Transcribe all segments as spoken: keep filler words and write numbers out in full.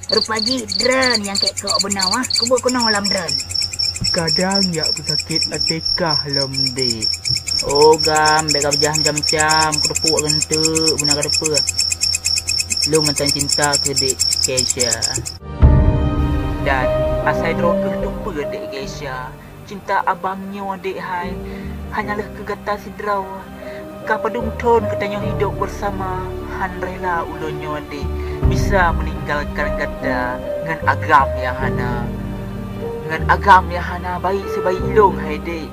Rupa jih droen nyang kek kok beunawah, kubuet keunoe lam droen. Kadang jak peusakét até kah lom, Dek. Oh, Gam, bèk kapeujah macam-macam, kuteupeue keuneuk beuna kateupeue. Lôn mantong cinta keu Dek Keisha. Dan asai droe kheueh teupeue Dek Keisha. Cinta abang nyoe dek hai, hanya lheueh keu gata sidroe. Ka padum thon geutanyoe hidup bersama, han rela ulôn nyoe dek bisa meninggalkan gata ngon agam nyang hana, ngon agam nyang hana baik sibaik lôn hai dek.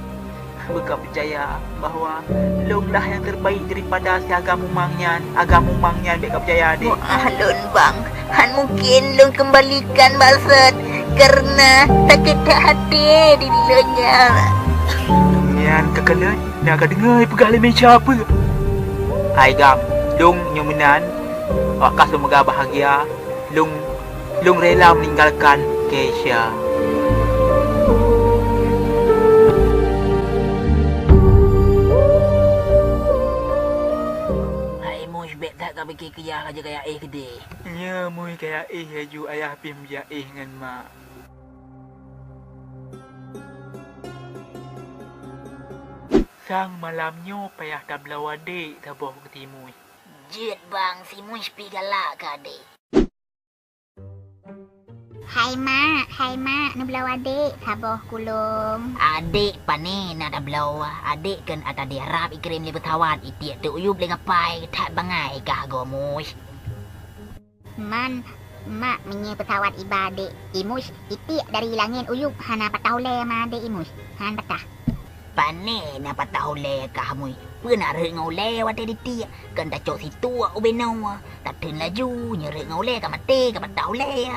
Beuka peucaya bahwa lôn lah nyang terbaik daripada si agam mumang nyan. Agam mumang nyan bèk ka peucaya dek. Muah lôn bang, han mungkin lôn kembalikan bak sot karena sakét that até di lôn nyan. Nyan ka kalon, na ka deungoe peugah lé Meisha peue? Hai gam, lôn nyoe meunan, awak ka semoga bahagia, lôn, lôn rela meninggalkan Keisha. Hai Muih, bèk that ka pike keu yah laju kaya éh keudeh. Nyoe Muih kaya éh laju, ayah pih meujak éh ngon mak. Sang malam nyoe payah tabloe adek saboh keu si Muih. Jeuet bang, si Muih pih galak keu adek. Hai mak, hai mak, neubloe adek saboh keu lôn. Adek pane na tabloe, adek kon ata di Arab ikirém lé peusawat, itiek teuk uyueb lé gapai, that bangai kah goe Muih. Man, mak, meunyoe peusawat iba adek i Muih, itiek dari langét uyueb hana patah ulèe ma adek i Muih, han patah. Pane na patah ulèe kah Muih, peue na rhot ngon ulèe watèe ditiek, kon tacok situek ubé noe, tatheun laju, nyoe rhot ngon ulèe ka maté, ka patah ulèe.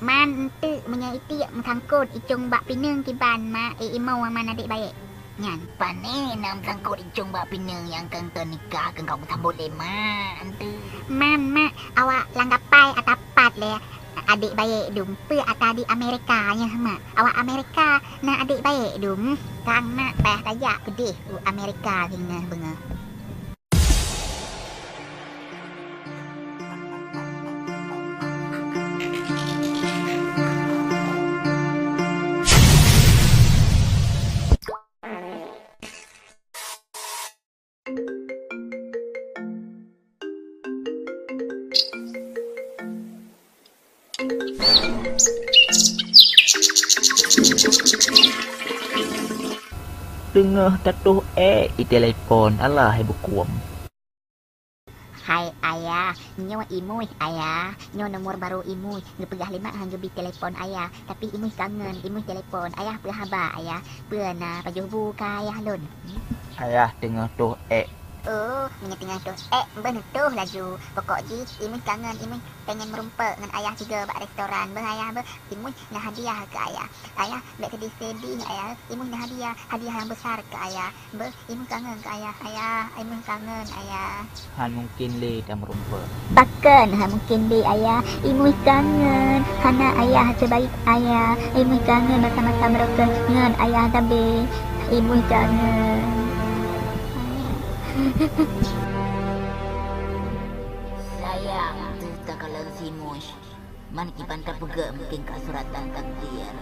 Man, enteuk meunyoe itiek meusangkot icong bak pineung kiban mak, i imoe man adek baek nyan. Pane na meusangkot icong bak pineung nyang kon, kon nikah, kon ka geusambot lé mak, enteuk. Man, mak, awak lam gapai ata pat lé adek baek dum, peue ata di Amerika nyoe mak. Awak Amerika na adek baek dum. Kan mak payah tajak keudeh u Amerika singoh beungoh. Teungoh tatoh ék i telepon, alah hai beukuem. Hai ayah, nyoe i Muih ayah, nyoe nomor baru i Muih, geupeugah lé mak han geubi telepon ayah, tapi i Muih kangen, i Muih telepon, ayah peue haba ayah, peue na pajoh bu keu ayah lôn? Ayah teungoh toh ék. Oh, meunyoe teungoh toh ék, beuh neutoh laju, pokok jih i Muih kangen, i Muih pengen meurumpok ngon ayah sigoe bak restoran, beuh ayah beuh, i Muih na hadiah keu ayah. Ayah, bèk seudeh-seudeh ayah, i Muih na hadiah, hadiah nyang besar keu ayah. Beuh, i Muih kangen keu ayah, ayah, i Muih kangen ayah. Han mungken lé tameurumpok. Pakon han mungken lé ayah, i Muih kangen. Hana ayah sibaik ayah, i Muih kangen masa-masa meurokon ngon ayah sabe. I Muih kangen. Sayang, teuh takalon si Muih. Man kiban tapeugah mungken ka suratan takdir.